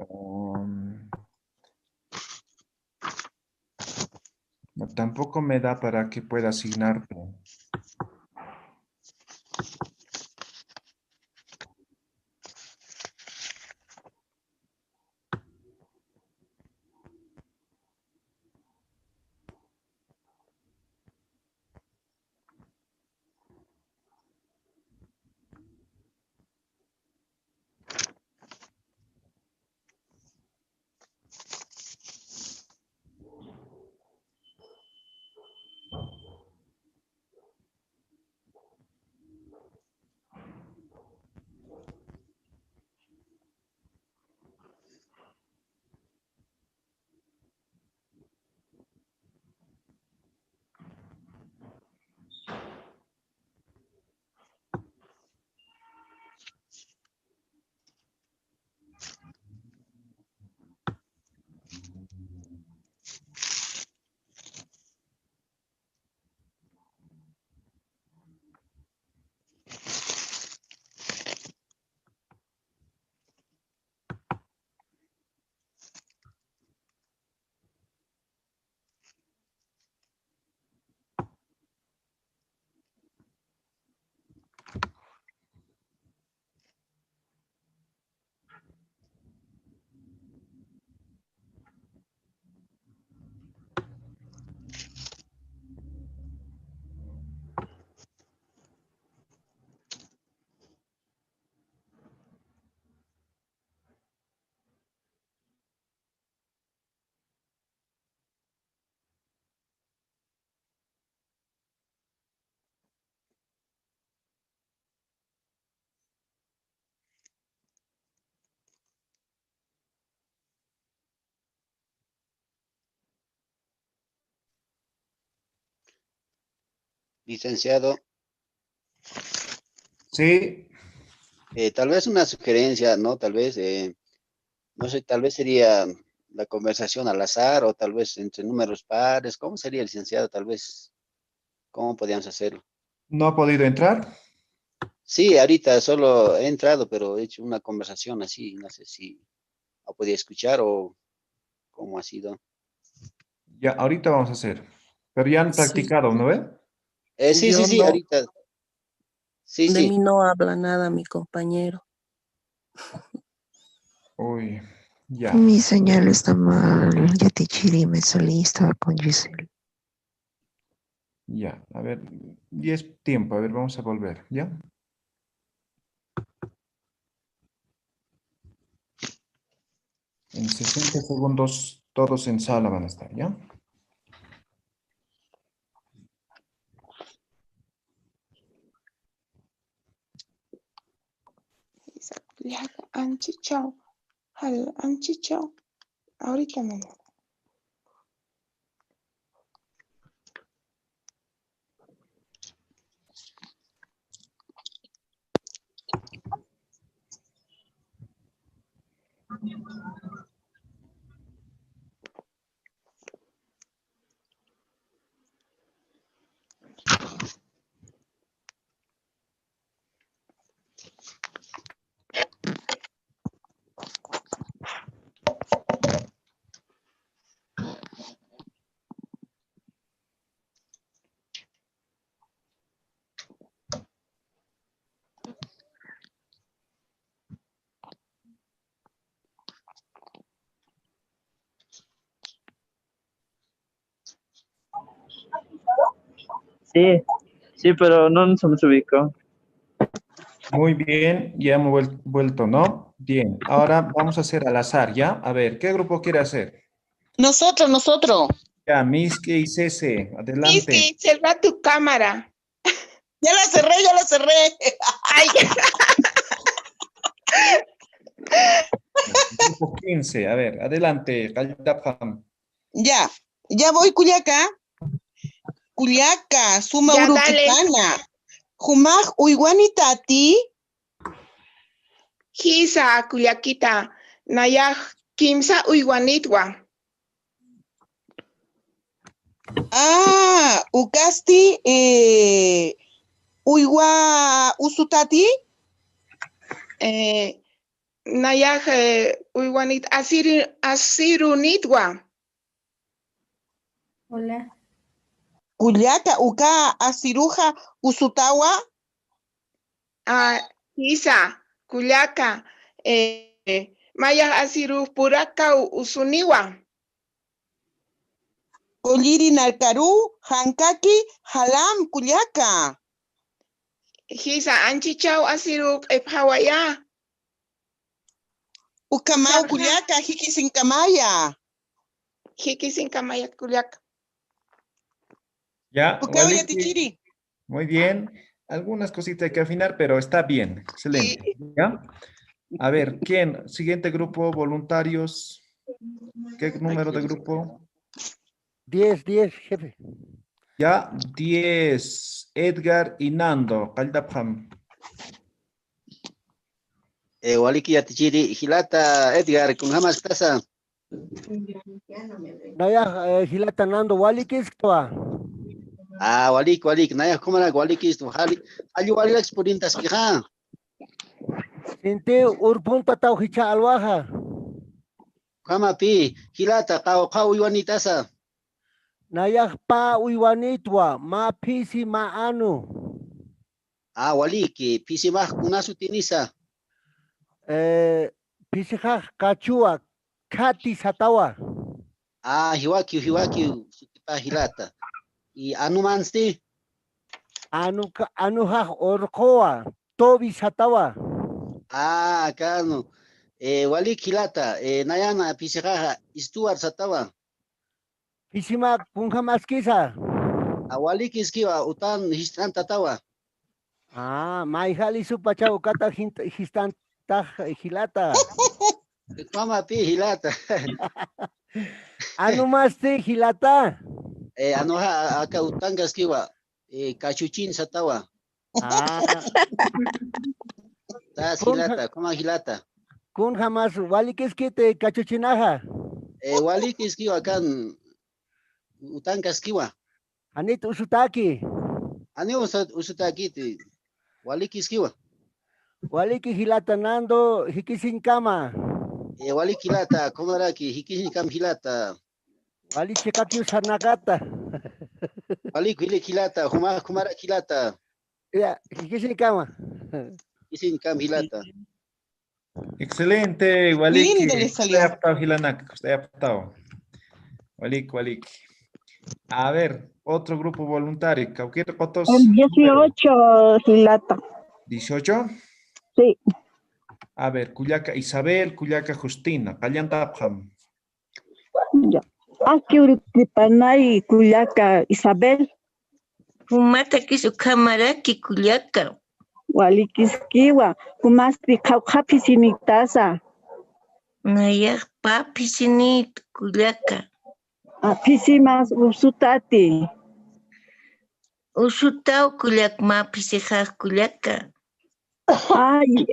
Um, no, tampoco me da para que pueda asignarte. Licenciado. Sí. Eh, tal vez una sugerencia, ¿no? Tal vez, eh, no sé, tal vez sería la conversación al azar o tal vez entre números pares. ¿Cómo sería, licenciado? Tal vez, ¿cómo podíamos hacerlo? ¿No ha podido entrar? Sí, ahorita solo he entrado, pero he hecho una conversación así, no sé si ha podido escuchar o cómo ha sido. Ya, ahorita vamos a hacer. Pero ya han Sí. practicado, ¿no ve? Eh, sí, Yo sí, sí, no. Ahorita. Sí, De sí. Mí no habla nada mi compañero. Uy, ya, Mi señal está mal. Yatichiri, me salí, estaba con Giselle. Ya. A ver, y es tiempo. A ver, vamos a volver, ¿ya? En sesenta segundos todos en sala van a estar, ¿ya? Exacto. Llaja anchichaw, jall anchichaw. Ahorita no. Sí, sí, pero no nos hemos ubicado. Muy bien, ya hemos vuel- vuelto, ¿no? Bien, ahora vamos a hacer al azar, ¿ya? A ver, ¿qué grupo quiere hacer? Nosotros, nosotros. Ya, Miski y Cece, adelante. Miski, cerra tu cámara. Ya la cerré, ya la cerré. Ay, Grupo quince, a ver, adelante, qalltapxam. Ya, ya voy, kullaka. Kullaka, suma urukipana. Jumax uywanitati. Jisa, kullakita, nayax kimsa uywanitwa. Ah, ukasti, eh, uywa usutati. Eh, nayax, eh, uywanit asiri-, asirunitwa. Hola. Kullaka, uka asiruxa usutawa. Ah, jisa, kullaka, eh, mayax asirux puraka u-, usuniwa. Qulliri narkaru, jankaki, jalam, kullaka. Jisa, anchichaw asiru q'ipxawaya. Ukhamaw kullaka, jikisinkamaya. Jikisinkamaya kullaka. Ya, ukaw waliki. Yatichiri. Muy bien. Algunas cositas hay que afinar, pero está bien. Excelente. Sí. ¿Ya? A ver, ¿quién? Siguiente grupo, voluntarios. ¿Qué número de grupo? Diez, diez, jefe. Ya, diez. Edgar y Nando, qalltapxam. Eh, waliki yatichiri, jilata Edgar, kunjamaskasa. Nayax, eh, jilata Nando, walikiskwa. Ah, walik, walik, nayax kumarak walikistu, jali, jali walilaks purintaskixa. Sinti urpuntataw jichha alwaxa. Kamapi, jilata, qawqha uywanitasa. Nayax pä uywanitwa, mä phisi, mä anu. Ah, waliki, phisimax kunasutinisa. Eh, phisixax kachuwa, khati satawa. Ah, jiwakiw, jiwakiw, sutipa jilata. Y anumansti? Anuka-, anuxax urquwa, tobi satawa. Ah, kanu. Eh, walik jilata, eh, nayana phisixaxa Stuart satawa. Phisimak kunjamaskisa. Ah, walikiskiwa, utan jist'antatawa. Ah, mayjali supacha ukata jint-, jist'antax jilata. Mamapi jilata. Anumasti jilata. Eh, anuxa, a-, aka utankaskiwa, eh, kachuchin satawa. Ah. Ta jilata, kuma jilata. Kunjamas walikiskiti kachuchinaxa. Eh, walikiskiwa kan utankaskiwa. Janit usutaki. Jani usa-, usutakiti. Walikiskiwa. Waliki jilata Nando, jikisiñkama. Eh, waliki jilata, kumaraki, jikisiñkam jilata. Wali chiqakiw sarnaqata. Walik, walik jilata, juma, kumarak jilata. Ya, jikisiñkama. Jikisiñkam jilata. Excelente, walik. Lindo, les salió. Kustayaptaw jilanak, kustayaptaw. Walik, walik. A ver, otro grupo voluntario, cualquier otro. El dieciocho, jilata. ¿Dieciocho? Sí. A ver, kullaka Isabel, kullaka Justina, qalltapxam. Ya. Aski urkipanay kullaka Isabel. Jumatakis ukhamaraki kullaka. Walikiskiwa, jumasti qawqha phisinitasa. Nayax pä phisinit kullaka. A, phisimas usutati. Usutaw kullak mä phisixax kullaka. Ay,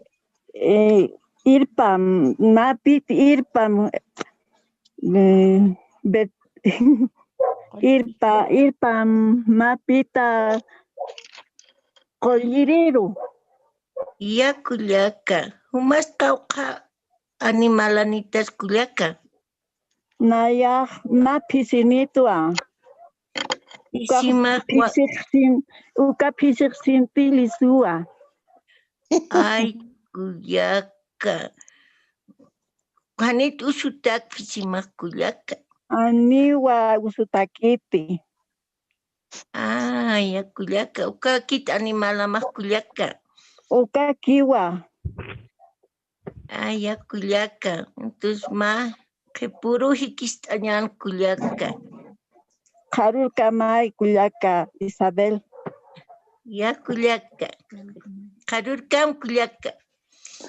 eh, irpam, mapit irpam, eh, bet-, irpa, irpam, mapita qulliriru. Ya kullaka, jumas qawqha animalanitas kullaka. Nayax mä phisinitwa. Uka phisix sin-, uka phisix sinti lisuwa. Ay, kullaka. Janit usutak phisimax kullaka. Janiwa usutakiti. Ay, ya kullaka. Ukakit animalamax kullaka. Ukakiwa. Ay, ya kullaka. Entonces, mä qhipuru jikist'añän kullaka. Qharürkamay kullaka, Isabel. Ya kullaka. Qharürkam kullaka.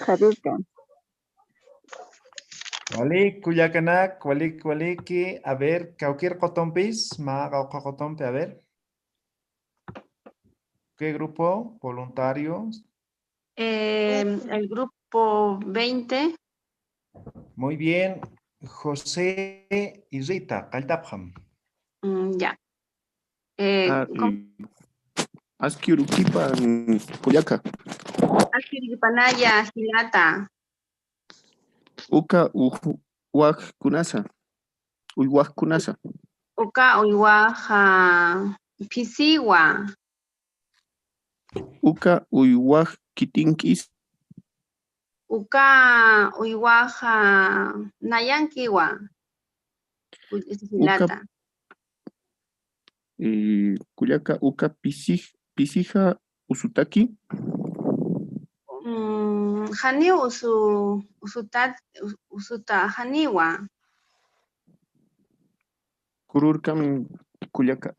Qharürkam. Walik, kullakanak, walik, waliki. A ver, kawkïr qutumpis, mä qawqha qutumpi, a ver. ¿Qué grupo? Voluntarios. Eh, el grupo veinte. Muy bien. José y Rita, qalltapxam. Mm, ya. Eh, Ah, com- eh, aski urukipan kullaka. Aski urukipanaya jilata. Uka uywajkunasa. Uywajkunasa. Uka uywaja phisiwa. Uka uywaj kitinkis. Uka uywaja nayankiwa. Kull-, jilata. Eh, kullaka uka pisij, pisija usutaki. Mm, janiw usu, usutat, us- usuta janiwa. Kururkam kullaka.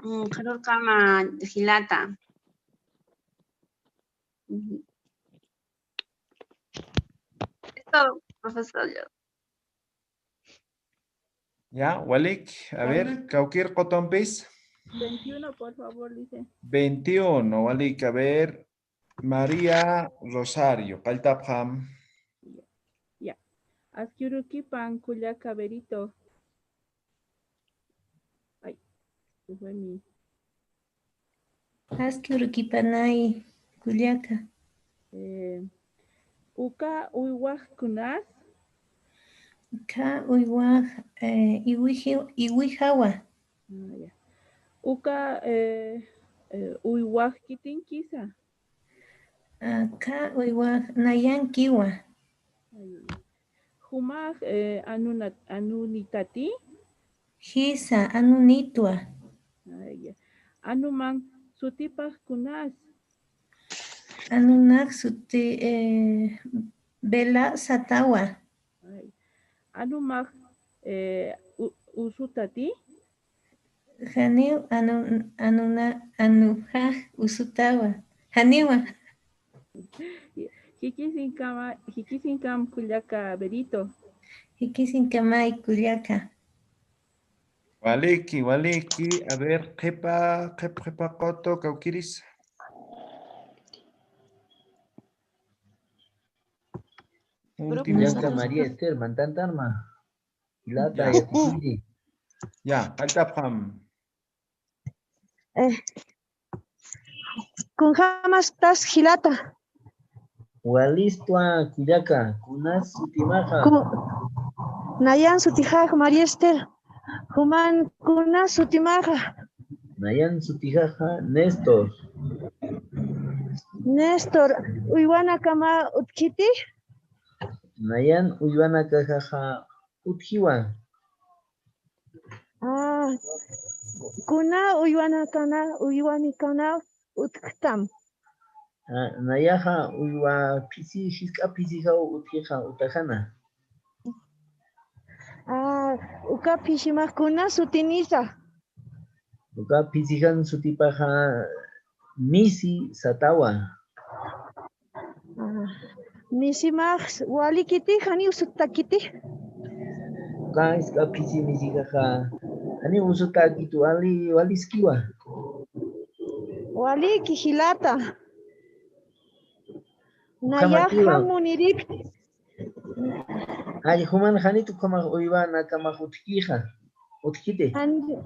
Mm, qharurkama jilata. Ujú. Esto, profesor, yo. Ya, walik, a ver, kawkïr qutumpis. Veintiuno, por favor, dice. Veintiuno, walik, a ver, María Rosario, qalltapxam. Ya. Aski urukipan kullaka Berito. Ay, se fue mi. Aski urukipanay kullaka. Eh, uka uywajkunas. Uka uywaj, eh, iwiji-, iwijawa. Ah, ya. Uka, eh, eh, uywaj kitinkisa. Uka uywaj nayankiwa. Ay, ay, ay. Jumax, eh, anuna-, anunitati. Jisa, anunitwa. Ay, ya. Anuman sutipaxkunas. Anunak suti, eh, Bela Satawa. Ay. Anumax, eh, u- usutati. Janiw anu, anuna, anujax usutawa. Janiwa. Jikisinkama, jikisinkam kullaka Berito. Jikisinkamay kullaka. Waliki, waliki. A ver, qhipa, qhip, qhipa qutu, kawkïris. Último. Kullaka María Esther, mantantarma. Jilata, Ya. Yatichiri. Ya, qalltapxam. Eh, kunjamastas jilata. Walistwa kullaka, kunas sutimaxa. Ku-, nayan sutijax María Esther. Juman kunas sutimaxa. Nayan sutijaxa Néstor. Néstor, uywanakama utjiti. Nayan uywanakajaxa utjiwa. Ah, kuna uywanakana, uywanikana utjtam. Ah, nayaxa uywa phisi, jisk'a phisijaw utjixa utajana. Ah, uka phisimax kuna sutinisa. Uka phisijan sutipaxa Misi Satawa. Ah, Misimax walikiti, jani usutakiti. Uka jisk'a phisi Misijaxa jani usutakiti, wali, waliskiwa. Waliki jilata. Ukhamakiwa. Nayaxa muniripti. Ay, juman janit ukhamax uywanakamax utjkixa. Utjkiti. Jan-,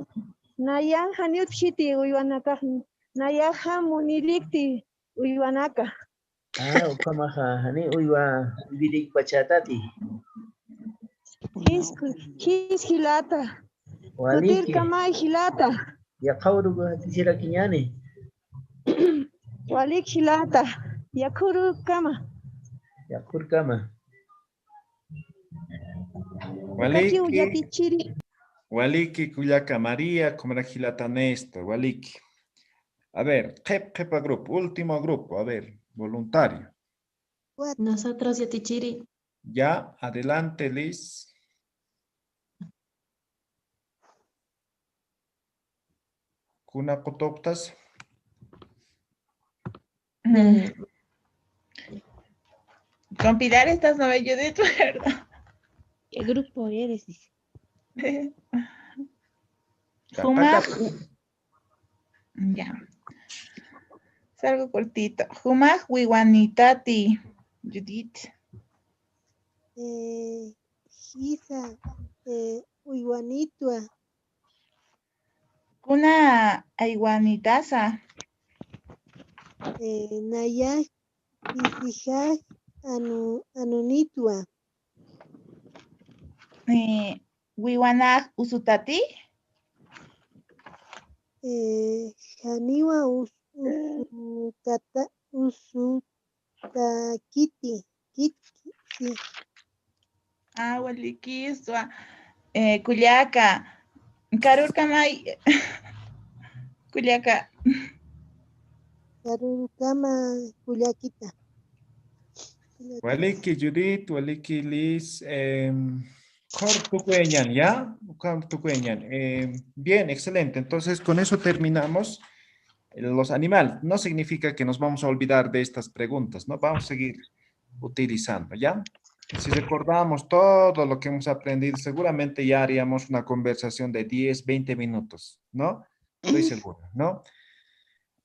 nayan jani utjkiti uywanakax. Nayaxa munirikti uywanaka. Ah, ukhamaxa jani uywa, uywirikpachätati. Jis, jis jilata. Waliki. Kutirkamay jilata. Yaqha uruku jakisirakiñäni. Walik jilata. Yakhurukama. Yakhurkama. Ukachiw Waliki, yatichiri. waliki kullaka María, ukhamarak jilata Néstor, waliki. A ver, qhip, qhipa grupo, último grupo, a ver, voluntario. Nosotros, yatichiri. Ya, adelante, Liz. Kuna qutuptas. Mm. Con Pilar estás, ¿no ve, Judith? ¿Verdad? El grupo eres, dice. Ya, jumax, ya. Es algo cortito. Jumax uywanitati, Judith. Eh, jisa, eh, uywanitwa. Kuna aywanitasa. Eh, nayax pisixax anu, anunitwa. Eh, wiwanax usutati. Eh, janiwa us, usukata, usutakiti, kiti, sí. Ah, walikiswa. Eh, kullaka. Karurkamay. Kullaka. Karurkama kullakita. Waliki Judith, waliki Liz. Eh, ukham tukuyañan, ¿ya? Ukham tukuyañan. Eh, bien, excelente. Entonces, con eso terminamos. Los animales. No significa que nos vamos a olvidar de estas preguntas, ¿no? Vamos a seguir utilizando, ¿ya? Si recordamos todo lo que hemos aprendido, seguramente ya haríamos una conversación de diez, veinte minutos, ¿no? Estoy seguro, ¿no?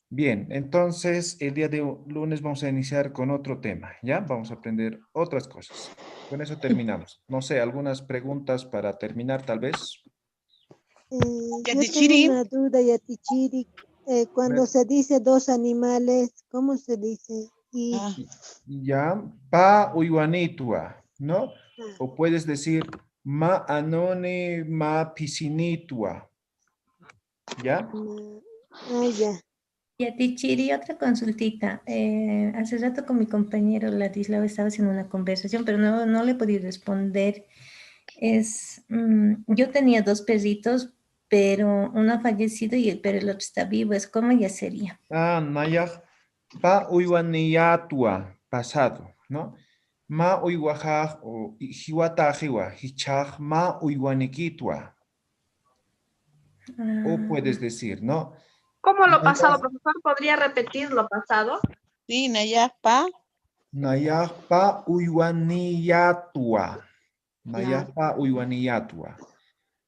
Bien, entonces el día de lunes vamos a iniciar con otro tema, ¿ya? Vamos a aprender otras cosas. Con eso terminamos. No sé, algunas preguntas para terminar, tal vez. Eh, yo tengo una duda, Yatichiri. Eh, cuando se dice dos animales, ¿cómo se dice? Y... Ya, pa uywanitwa, ¿no? O puedes decir ma anuni, ma pisinitwa. ¿Ya? Ah, ya. Yatichiri, otra consultita. Eh, hace rato con mi compañero Ladislao estaba haciendo una conversación, pero no, no le podí responder. Es, mm, yo tenía dos perritos, pero uno ha fallecido y el, pero el otro está vivo. Es como ya sería. Ah, nayax pa uywaniyatwa, pasado, ¿no? Ma uywaxax o jiwataxiwa, jichhax ma uywanikitwa. O puedes decir, ¿no? ¿Cómo lo pasado, profesor? ¿Podría repetir lo pasado? Sí, nayax pa. Nayax pa uywaniyatwa. Nayax pa uywaniyatwa.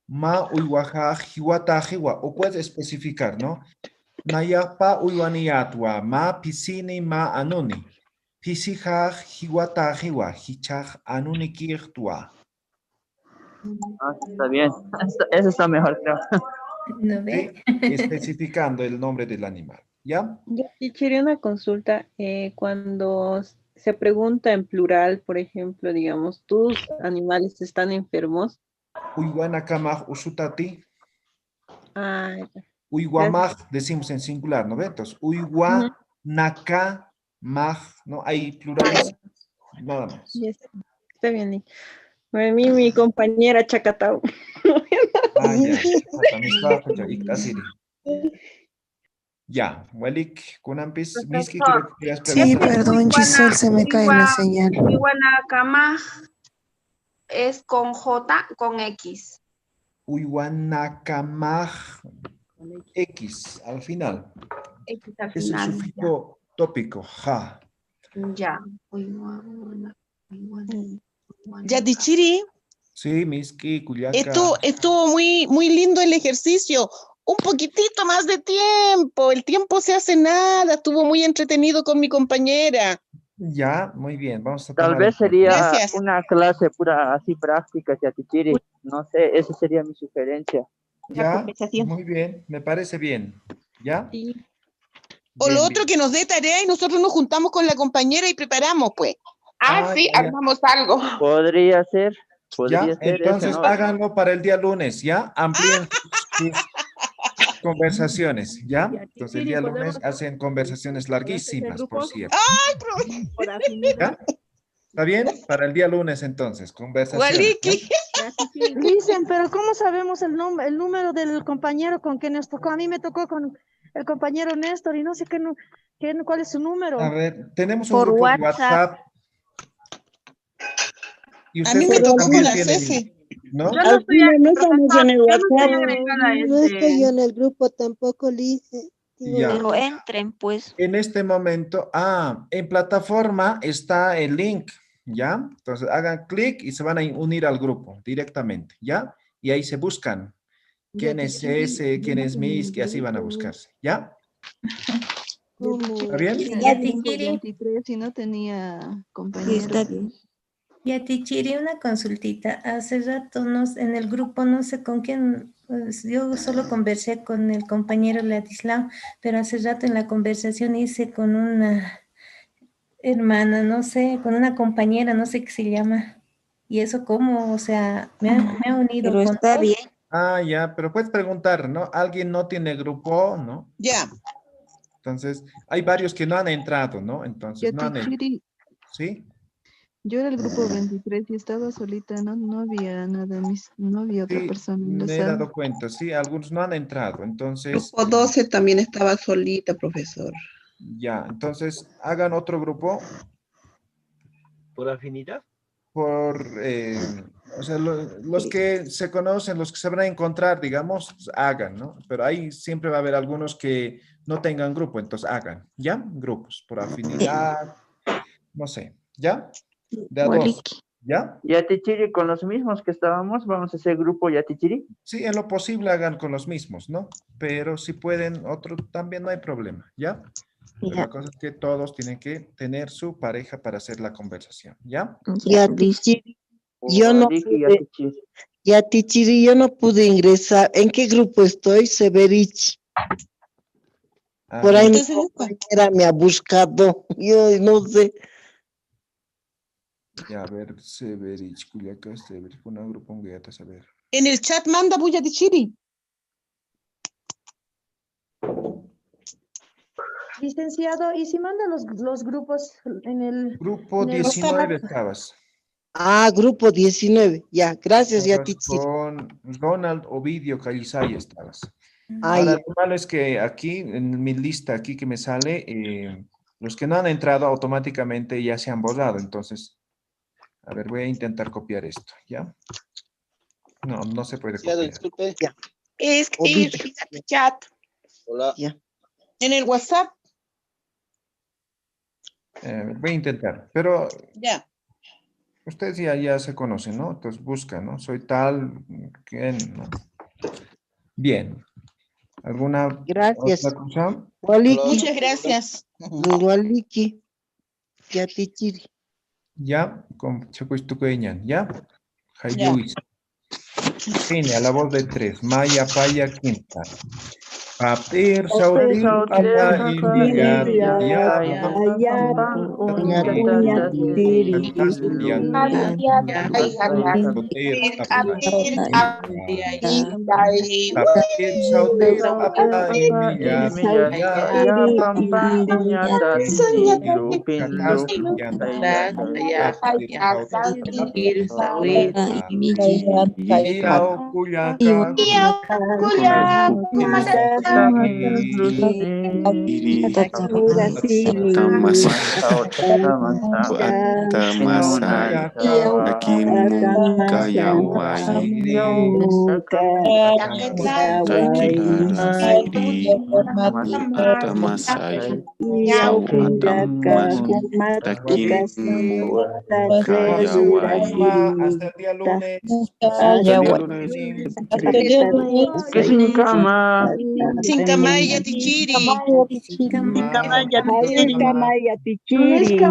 Ma uywaxax jiwataxiwa. O puedes especificar, ¿no? Nayax pa uywaniyatwa. Ma pisini, ma anuni. Pisixax jiwataxiwa. Jichhax anunikixtwa. Ah, está bien. Eso está mejor, creo. ¿No ve? Especificando el nombre del animal. ¿Ya? Yatichiri, una consulta. Eh, cuando se pregunta en plural, por ejemplo, digamos, tus animales están enfermos. Uywanakamax usutati. Ah, ya. Uywamax, decimos en singular, ¿no ve? Entonces, uywanakamax, ¿no? Hay plurales, nada más. Yes. Está bien, Liz. Bueno, mi, mi compañera Chacatau. Ah, ya. Chacata, mis papás, ya, iktasiri. Ya, walik, kunampis, Miski, creo que querías Sí, preguntar. Perdón, Giselle, se me cae la señal. Uywanakamax es con J, con X. Uywanakamax, X al final. X al Es el final. sufijo tópico, ja. Ya. Uywana, uywana, uywana. Yatichiri, Sí, Miski, kullaka. estuvo, estuvo muy, muy lindo el ejercicio. Un poquitito más de tiempo. El tiempo se hace nada. Estuvo muy entretenido con mi compañera. Ya, muy bien. Vamos a Tal tomar vez en cuenta. sería Gracias. Una clase pura así práctica, Yatichiri. No sé, esa sería mi sugerencia. Ya, muy bien, me parece bien. ¿Ya? O Bien, lo otro, bien. Que nos dé tarea y nosotros nos juntamos con la compañera y preparamos, pues. Ah, Ah, sí, ya. Armamos algo. Podría ser, podría Ya, ser ese, entonces ¿no? Háganlo para el día lunes, ¿ya? Amplíen sus, sus conversaciones, ¿ya? Entonces el día lunes hacen conversaciones larguísimas, por cierto. Ay, profe. ¿Ya? ¿Está bien? Para el día lunes entonces, conversaciones, ¿no? Waliki. Dicen, pero ¿cómo sabemos el, nom- el número del compañero con quien nos tocó? A mí me tocó con el compañero Néstor y no sé qué, nu- qué cuál es su número. A ver, tenemos un Por grupo de WhatsApp. WhatsApp. Y A mí ustedes me tocó con también la tienen, Cefe. ¿no? Yo no estoy, Alguna, no profesor, estamos en el yo no estoy WhatsApp. agregada a No estoy yo este. En el grupo tampoco, Liz. Eh, tengo Ya. una- Pero entren, pues. En este momento, ah, en plataforma está el link. ¿ya? Entonces hagan clic y se van a unir al grupo directamente, ¿ya? Y ahí se buscan quién es ese, quién es Miski, así van a buscarse, ¿ya? ¿Está bien? Ya, teacher. Veintitrés y no tenía compañero. Sí, está bien. Ya, teacher, una consultita. Hace rato no sé, en el grupo no sé con quién, pues, yo solo conversé con el compañero Ladislao, pero hace rato en la conversación hice con una hermana, no sé, con una compañera, no sé qué se llama. Y eso cómo, o sea, me ha, me ha unido. Pero con está dos. Bien. Ah, ya, pero puedes preguntar, ¿no? Alguien no tiene grupo, ¿no? Ya. Entonces, hay varios que no han entrado, ¿no? Entonces, no han entrado. ¿Sí? Yo era el grupo veintitrés y estaba solita, no, no había nada, mis, no había otra persona en la sala. Me he dado cuenta, sí, algunos no han entrado, entonces. Grupo doce también estaba solita, profesor. Ya, entonces hagan otro grupo. ¿Por afinidad? Por, eh, o sea, los que se conocen, los que se van a encontrar, digamos, hagan, ¿no? Pero ahí siempre va a haber algunos que no tengan grupo, entonces hagan, ¿ya? Grupos, por afinidad, no sé, ¿ya? De a dos, ¿ya? Yatichiri, con los mismos que estábamos, vamos a hacer grupo Yatichiri. Sí, en lo posible hagan con los mismos, ¿no? Pero si pueden otro, también no hay problema, ¿ya? La cosa es que todos tienen que tener su pareja para hacer la conversación, ¿ya? Yatichiri, yo no pude, Yatichiri, yo no pude ingresar. ¿En qué grupo estoy? Severich. Por ahí mi compañera me ha buscado. Yo no sé. Ya, a ver, Severich, Culiacán, Severich, una grupo, a ver. En el chat manda, voy a decir. Licenciado, ¿y si manda los, los grupos en el... Grupo diecinueve estabas. Ah, grupo diecinueve. Ya, gracias, ya te... Con Ronald Ovidio Calizay estabas. Ahora, lo malo es que aquí, en mi lista aquí que me sale, eh, los que no han entrado automáticamente ya se han borrado. Entonces, a ver, voy a intentar copiar esto, ¿ya? No, no se puede copiar. Disculpe. Ya. Es que chat. Hola. Ya. En el WhatsApp. Eh, voy a intentar, pero ya. Ustedes ya, ya se conocen, ¿no? Entonces buscan, ¿no? Soy tal, ¿quién? ¿No? Bien. ¿Alguna otra cosa? Muchas gracias. Waliki. Yatichiri. Ya, con Chacuistuqueñan, ¿ya? Jayuis. Cine, a la voz de tres. Maya, paya, quinta. Papir, sautir, papa, imilla, ya, Atamasay. Saw atamas takin kayaway. Hasta el día lunes. Sinkama. Sinkamaya tichiri. Sinkamaya tichiri.